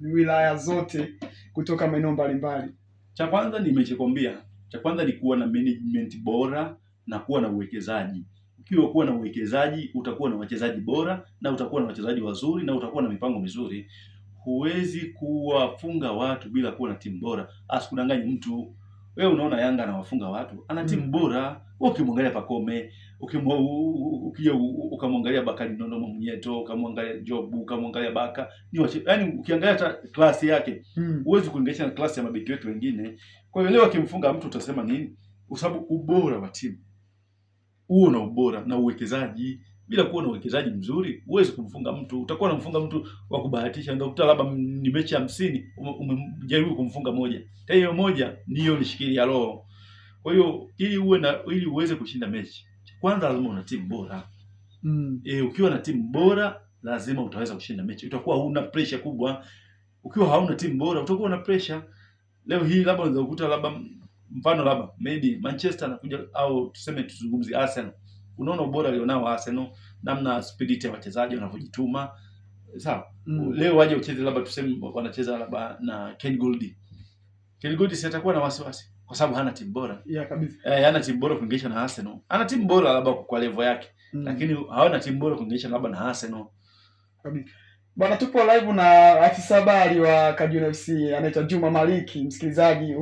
wilaya zote kutoka maeneo mbalimbali? Cha kwanza nimeshakwambia, cha kwanza ni kuwa na management bora na kuwa na uwekezaji. Ukiwa kuwa na uwekezaji, utakuwa na wachezaji bora na utakuwa na wachezaji wazuri na utakuwa na mipango mizuri. Huwezi kuwafunga watu bila kuwa na timu bora. Asikudanganye mtu. Wewe unaona Yanga anawafunga watu, ana timu bora. Wewe ukimwangalia Pacome, ukija ukamwangalia Bakari Nondo Mwamnyeto, ukamwangalia Jobu, ukamwangalia Baka, ni yaani ukiangalia hata klasi yake huwezi kulinganisha na klasi ya mabeki wetu wengine. Kwa hiyo leo akimfunga mtu utasema nini? Kwa sababu ubora wa timu huo na ubora na uwekezaji. Bila kuwa na uwekezaji mzuri huwezi kumfunga mtu, utakuwa unamfunga mtu wa kubahatisha. Ndio ukuta labda ni mechi 50 umejaribu kumfunga moja, tena hiyo moja ndiyo lishikilia roho. Kwa hiyo ili uwe na ili uweze kushinda mechi, kwanza lazima una timu bora. Ukiwa na timu bora lazima utaweza kushinda mechi, utakuwa huna pressure kubwa. Ukiwa hauna timu bora utakuwa na pressure. Leo hii labda unaweza kukuta labda mfano labda maybe Manchester anakuja au tuseme tuzungumzie Arsenal. Unaona ubora alionao Arsenal, namna spirit ya wachezaji wanavyojituma. Sawa. Leo waje ucheze labda tuseme wanacheza labda na Ken Goldie. Ken Goldie si atakuwa na wasiwasi kwa sababu hana timu bora. Yeah, kabisa. Hana timu bora kulinganisha na Arsenal. Ana timu bora labda kwa level yake, lakini hawana timu bora kulinganisha labda na Arsenal. Kabisa. Bwana, tupo live na afisa habari wa Kajiado FC anaitwa Juma Maliki. Msikilizaji